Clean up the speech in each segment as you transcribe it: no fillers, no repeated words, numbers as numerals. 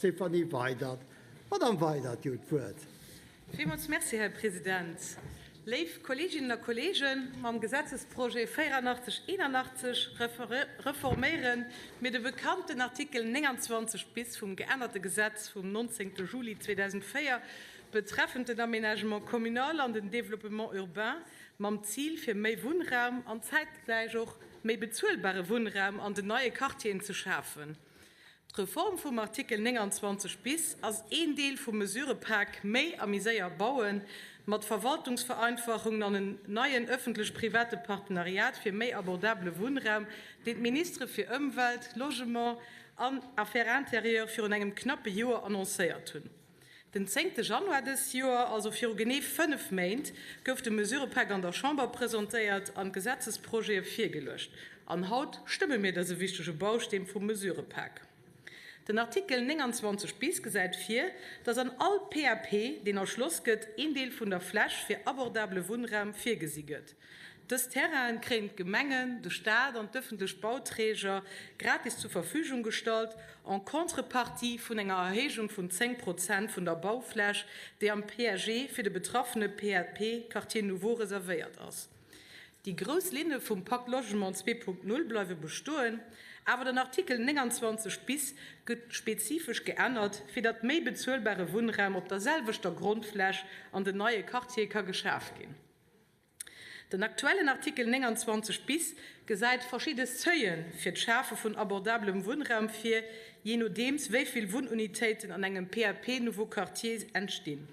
Stéphanie Weydert. Madamm Weydert, Dir hutt d'Wuert. Villmools Merci, Här President. Léif Kolleeginnen a Kolleegen, mam Gesetzesprojet 84 81 reforméiere mir de bekannten Artikel 29 bis vum geännerte Gesetz vum 19. Juli 2004 betreffend den Aménagement communal an den Développement urbain mam Zil, fir méi Wunnraum an zäitgläich och méi bezuelbare Wunnraum an den neie Quartieren ze schafen. D'Reform vum Artikel 29 bis ass een Deel vum Mesurëpak Méi a méi séier bauen, mat Verwaltungsvereinfachungen an en neien ëffentlech-private Partenariat fir méi abordabele Wunnraum, deen d'Ministere fir Ëmwelt, Logement an Affaires intérieures virun engem knappe Joer annoncéiert hunn. Den zéngte Januar dës Joer, also viru genee 5 Méint, gouf de Mesurëpak an der Chamber presentéiert an d'Gesetzesprojete virgeluecht. An haut stëmme mir dëse wichtege Bausteen vum Mesurëpak. Den Artikel 29 bis gesäit vir, dass an all PAP, deen erschloss gëtt, een Deel vun der Fläch fir abordabele Wunnraum virgesi gëtt. Dës Terrainen kréien d'Gemengen, de Staat an d'ëffentlech Bauträger gratis zur Verfügung gestallt, en contrepartie vun enger Erhéijung vun 10 Prozent vun der Baufläch, déi am PAG fir de betraffene PAP Quartier nouveau reservéiert ass. Déi grouss Linne vum Pacte Logement 2.0 bleiwe bestoen, awer den Artikel 29 bis gëtt spezifesch geännert, fir datt méi bezuelbare Wunnraum op der selwechter Grondfläch an den neie Quartiere ka geschaf ginn. Den aktuellen Artikel 29 bis gesäit verschidde Seuile fir d'Schafe vun abordabelem Wunnraum vir, jee nodeems wéi vill Wunnunitéiten an engem PAP Nouveau Quartier entstinn.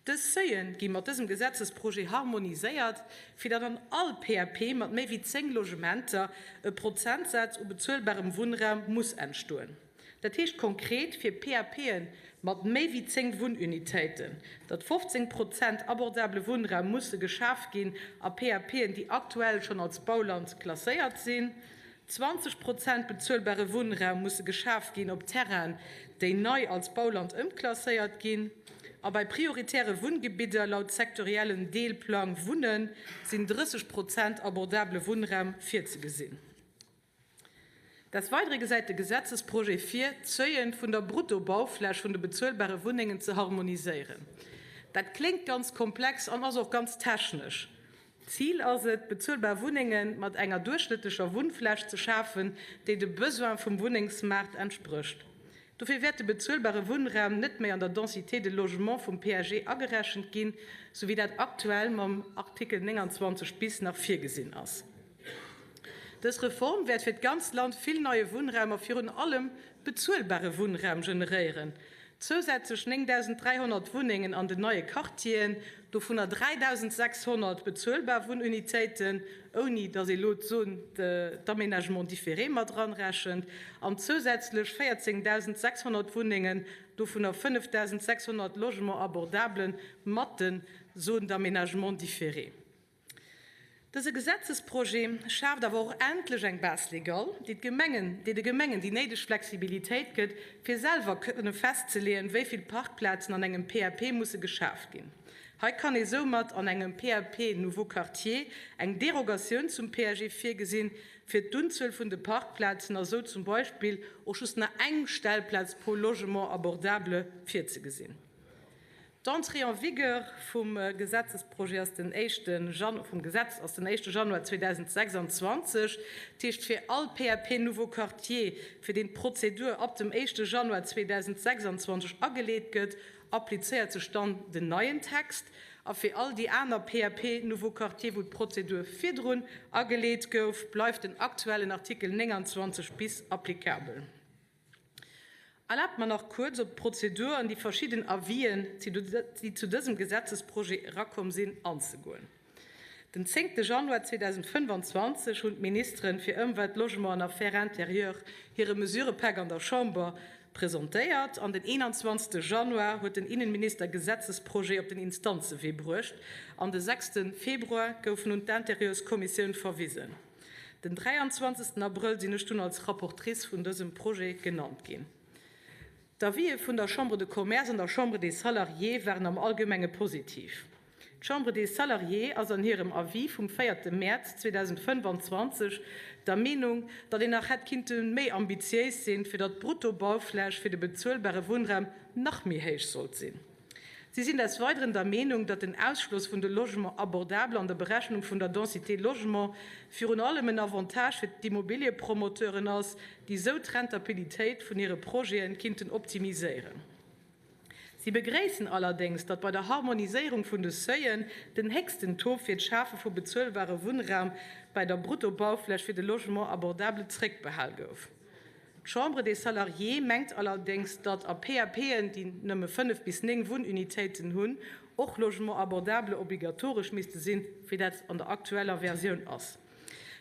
Dës Seuile gi mat dësem Gesetzesprojet harmoniséiert, fir datt an all PAP mat méi wéi 10 Logementer e Prozentsaz u bezuelbarem Wunnraum muss entstoen. Dat heescht konkret fir PAPe mat méi wéi 10 Wunnunitéiten, datt 15 Prozent abordabele Wunnraum musse geschaf ginn a PAPen, déi aktuell schonn als Bauland klasséiert sinn, 20 Prozent bezuelbare Wunnraum musse geschaf ginn op Terrainen, déi nei als Bauland ëmklasséiert ginn. A bei prioritäre Wunngebidder laut sektoriellen Deelplang Wunnen sinn 30 Prozent abordabele Wunnraum virzegesinn. Des Weidere gesäit de Gesetzesprojet vir, d'Seuillen vun der Bruttobaufläch vun de bezuelbare Wunnengen ze harmoniséieren. Dat kléngt ganz komplex an ass och ganz technesch. Zil ass et, bezuelbar Wunnenge mat enger duerchschnëttlecher Wunnfläch ze schafen, déi de Besoin vum Wunnengsmaart entsprécht. Dofir wäert de bezuelbare Wunnraum net méi an der Densité de logement vum PAG agerechent ginn, sou wéi dat aktuell mam Artikel 29 bis nach virgesinn ass. Dës Reform wäert fir d'ganzt Land vill neie Wunnraum a virun allem bezuelbare Wunnraum generéieren. Zousätzlech 9.300 Wunnengen an den neie Quartieren, dovunner 3.600 bezuelbar Wunnunitéiten, ouni datt ee lo d'Zone d'aménagement différé mat eranrechent, an zousätzlech 14.600 Wunnengen, dovunner 5.600 Logements abordables mat den Zones d'aménagement différé. Dëse Gesetzesprojet schaaft awer och endlech eng Base légale, déi d'Gemengen, déi de Gemengen déi néideg Flexibilitéit gëtt, fir selwer kënne festzeleeën, wéi vill Parkplazen an engem PAP musse geschaaft ginn. Hei kann ee soumat an engem PAP Nouveau Quartier eng Derogatioun zum PAG virgesinn, fir d'Unzuel vun de Parkplazen a sou zum Beispill och just nach eng Stellplaz pro Logement abordable virzegesinn. D'Entrée en vigueur vum Gesetzesprojet ass den éischte vum Gesetz ass den éischte Januar 2026. Dat heescht fir all PAP Nouveau Quartier, fir deen d'Prozedur ab dem éischte Januar 2026 ageleet gëtt, applizéiert sech dann den neien Text. A fir all déi aner PAP Nouveau Quartier, wou d'Prozedur virdrun ageleet gouf, bleift den aktuellen Artikel 29 bis applicabel. Erlaabt mer nach kuerz op d'Prozedur an déi verschidden Avisen, déi zu dësem Gesetzesprojet erakomm sinn, anzegoen. Den zéngte Januar 2025 hunn d'Ministere fir Ëmwelt, Logement an Affaires intérieures hire Mesurëpak an der Chamber presentéiert an den 21. Januar huet den Innenminister Gesetzesprojet op den Instanzewee bruecht an de sechste Februar gouf en un d'Intérieurskommissioun verwisen. Den 23 Abrëll sinn ech dunn als Rapportrice vun dësem Projet genannt ginn. D'Avisë vun der Chambre de Commerce an der Chambre des Salariés waren am Allgemenge positiv. D'Chambre des Salariés ass an hirem Avis vum 4 Mäerz 2025 der Meenung, datt een nach hätt kinnte méi ambitiéis sinn, fir datt d'Bruttobaufläch fir de bezuelbare Wunnraum nach méi héich sollt sinn. Si sinn des Weideren der Meenung, datt den Ausschloss vun de Logements abordables an der Berechnung vun der Densité logement virun allem en Avantage fir d'Immobiliepromoteuren ass, déi esou d'Rentabilitéit vun hire Projete kinnten optimiséieren. Si begréissen allerdéngs, datt bei der Harmoniséierung vun de Seuillen den héchsten Taux fir d'Schafe vu bezuelbare Wunnraum bei der Bruttobaufläch fir de Logement abordable zréckbehal gouf. D'Chambre des Salariés mengt allerdéngs, datt a PAPen, déi nëmme 5 bis 9 Wunnunitéiten hunn, och Logements abordables obligatoresch misste sinn, wéi dat an der aktueller Versioun ass.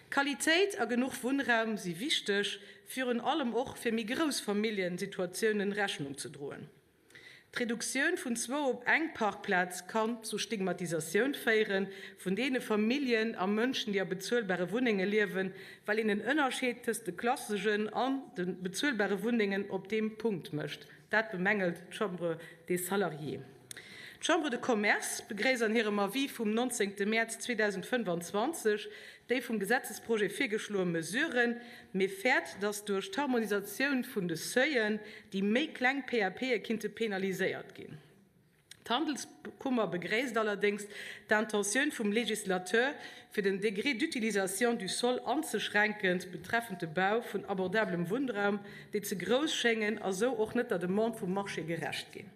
Qualitéit a genuch Wunnraum si wichteg, virun allem och fir méi grouss Familljensituatiounen Rechnung ze droen. D'Reduktioun vun zwou op eng Parkplaz kann zu Stigmatisatioun féiere vun deene Familljen a Mënschen, déi a bezuelbare Wunnenge liewen, well een en Ënnerscheed tëscht de klassegen an de bezuelbare Wunnengen op deem Punkt mécht. Dat bemängelt d'Chambre des Salariés. D'Chambre de Commerce begréisst an hirem Avis vum 19. Mäerz 2025 déi vum Gesetzesprojet virgeschloe Mesuren, mee fäert, datt duerch d'Harmonisatioun vun de Seuillen déi méi kleng PAPe kinnte penaliséiert ginn. D'Handelskummer begréisst allerdéngs d'Intentioun vum Législateur, fir den Degré d'utilisation du sol anzeschränken betreffend de Bau vun abordablem Wunnraum, déi ze grouss schéngen a sou och net der Demande vum Marché gerecht ginn.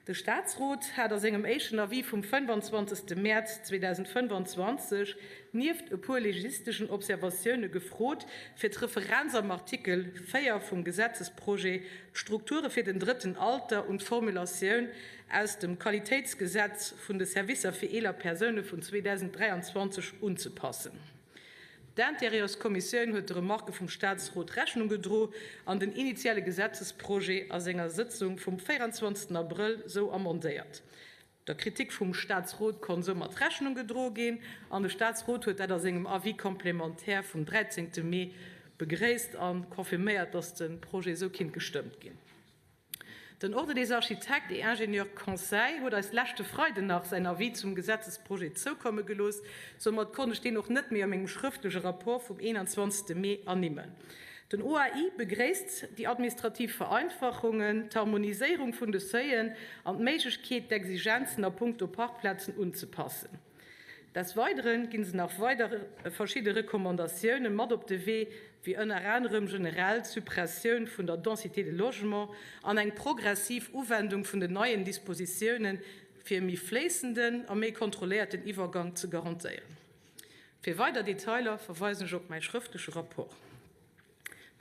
De Staatsrot hat a sengem éischten Avis vum 25. Mäerz 2025 nieft e puer legisteschen Observatioune gefrot, fir d'Referenz am Artikel 4 vum Gesetzesprojet d'Strukture fir den drëtten Alter un d'Formulatioun aus dem Qualitéitsgesetz vun de Servicer fir eeler Persoune vun 2023 unzepassen. D'Intérieurskommissioun huet de Remarke vum Staatsrot Rechnung gedro an den initiale Gesetzesprojet a senger Sëtzung vum 24. Abrëll sou amendéiert. Der Kritik vum Staatsrot konnt soumat Rechnung gedro ginn an de Staatsrot huet dat a sengem Avis complémentaire vum 13. Mee begréisst a confirméiert, datt de Projet sou kinnt gestëmmt ginn. Den Ordre des architectes et ingénieurs conseils huet eis leschte Freiden nach säin Avis zum Gesetzesprojet zoukomme gelooss. Soumat konnt ech deen och net méi a mengem schrëftleche Rapport vum 21. Mee ernimmen. Den OAI begréisst déi administrativ Vereinfachungen, d'Harmoniséierung vun de Seuillen an d'Méiglechkeet, d'Exigenzen a puncto Parkplazen unzepassen. Des Weidere ginn se nach weider verschidde Recommandatioune mat op de Wee, wéi ënner anerem generell d'Suppressioun vun der Densité de logement an eng progressiv Uwendung vun den neien Dispositiounen, fir e méi fléissenden a méi kontrolléierten Iwwergang ze garantéieren. Fir weider Detailer verweisen ech op mäi schrëftleche Rapport.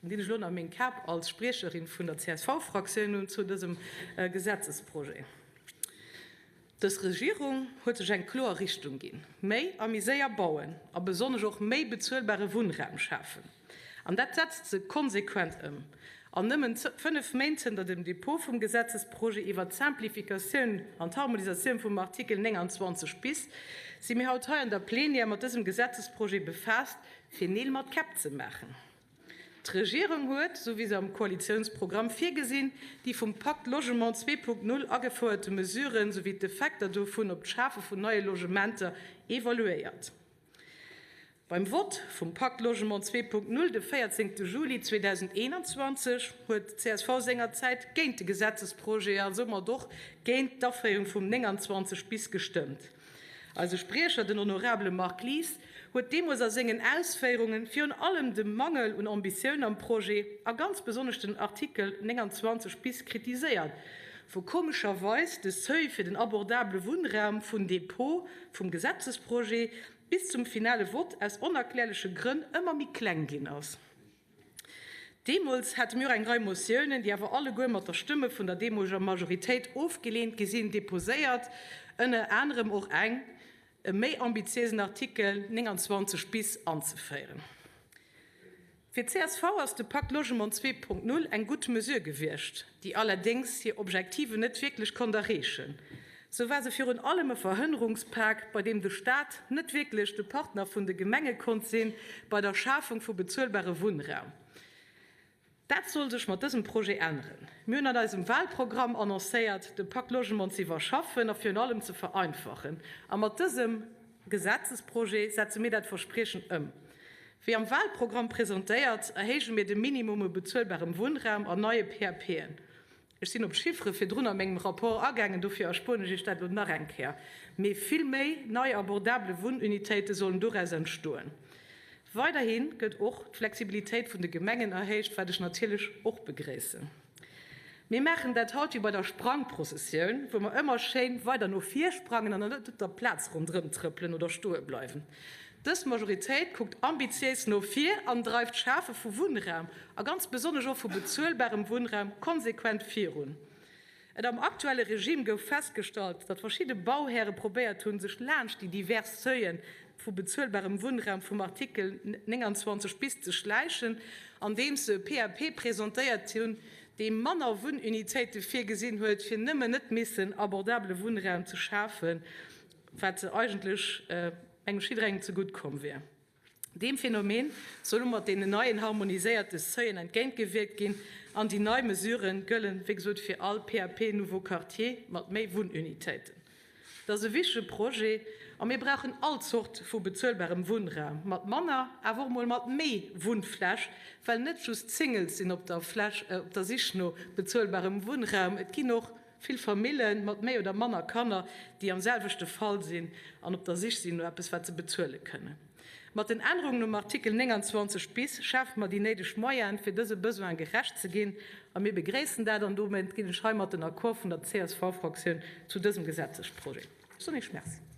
Dann dinn ech elo nach meng Kap als Spriecherin vun der CSV-Fraktioun un zu dësem Gesetzesprojet. Dës Regierung huet sech eng kloer Richtung ginn, méi a méi séier bauen a besonnesch och méi bezuelbare Wunnraum schafen. An dat setzt se konsequent ëm. An nëmmen fënnef Méint zënter dem Depot vum Gesetzesprojet iwwert d'Simplificatioun an d'Harmonisatioun vum Artikel 29 bis si mir haut hei an der Plenière mat dësem Gesetzesprojet befaasst, fir Neel mat Käpp ze maachen. D'Regierung huet, esou wéi se am Koalitiounsprogramm virgesinn, déi vum Pakt Logement 2.0 agefouerte Mesuren souwéi d'Effekter dovun op d'Schafe vun neie Logementer evaluéiert. Beim Vott vum Pakt Logement 2.0 de 14 Juli 2021 huet d'CSV sengerzäit géint de Gesetzesprojet a soumat och géint d'Aféierung vum 29 bis gestëmmt. Eise Spriecher, den honorabele Marc Lies, huet deemools a sengen Ausféierunge virun allem de Mangel un Ambitioun am Projet a ganz besonnesch den Artikel 29 bis kritiséiert, wou komescherweis de Seuil fir den abordabele Wunnraum vun Dépôt vum Gesetzesprojet bis zum finale Vott aus onerklärleche Grënn ëmmer méi kleng ginn ass. Deemools hate mir och eng Rei Motiounen, déi awer alleguer mat der Stëmme vun der deemoleger Majoritéit ofgeleent gi sinn, deposéiert, ënner anerem och eng, e méi ambitiéisen Artikel 29 bis anzeféieren. Fir d'CSV ass de Pakt Logement 2.0 eng gutt Mesure gewiescht, déi allerdéngs hir Objektiven net wierklech konnt erreechen. Sou war se virun allem e Verhënnerungspak, bei deem de Staat net wierklech de Partner vun de Gemenge konnt sinn bei der Schafung vu bezuelbare Wunnraum. Dat soll sech mat dësem Projet änneren. Mir hunn an eisem Wahlprogramm annoncéiert, de Pacte Logement ze iwwerschaffen a virun allem ze vereinfachen. A mat dësem Gesetzesprojet setze mir dat Verspriechen ëm. Wéi am Wahlprogramm presentéiert, erhéije mir de Minimum u bezuelbarem Wunnraum an neie PAPen. Ech sinn op d'Chiffere virdrun a mengem Rapport agaangen, dofir erspueren ech Iech dat elo nach eng Kéier. Mee vill méi nei abordable Wunnunitéite sollen doraus entstoen. Weiderhi gëtt och d'Flexibilitéit vun de Gemengen erhéicht, wat ech natierlech och begréissen. Mir maachen dat haut wéi bei der Sprangprozessioun, wou mer ëmmer schéin weider no vir sprangen an net op der Plaz ronderëmtrëppelen oder stoe bleiwen. Dës Majoritéit kuckt ambitiéis no vir an dreift d'Schafe vu Wunnraum, a ganz besonnesch och vu bezuelbarem Wunnraum, konsequent virun. Et am aktuelle Regime gouf festgestallt, datt verschidde Bauhäre probéiert hunn, sech laanscht déi divers Seuile vu bezuelbarem Wunnraum vum Artikel 29 bis ze schläichen, andeems se e PAP presentéiert hunn, dee manner Wunnunitéite virgesinn huet, fir nëmmen net missen abordabele Wunnraum ze schafen. wat eigentlech engem jidderengem zegutt komm wier. Deem Phänomen soll elo mat deenen neien harmoniséierte Seuilen entgéintgewierkt ginn an déi nei Mesurë gëllen, wéi gesot, fir all PAP Nouveau Quartier mat méi Wunnunitéiten. Dat ass e wichtege Projet a mir brauchen all Zort vu bezuelbarem Wunnraum, mat manner, awer och mol mat méi Wunnfläch, well net just d'Singles sinn op der Fläch, op der Sich no bezuelbarem Wunnraum, et ginn och Vill Famille mat méi oder manner Kanner, déi am selwechte Fall sinn an op der Sich sinn no eppes, wat se bezuele kënnen. Mat den Ännerungen um Artikel 29 bis schafe mer déi néideg Moyene, fir dëse Besoin gerecht ze ginn, a mir begréissen dat. An domat ginn ech heimat den Accord vun der CSV-Fraktioun zu dësem Gesetzesprojet. Ech soen Iech Merci.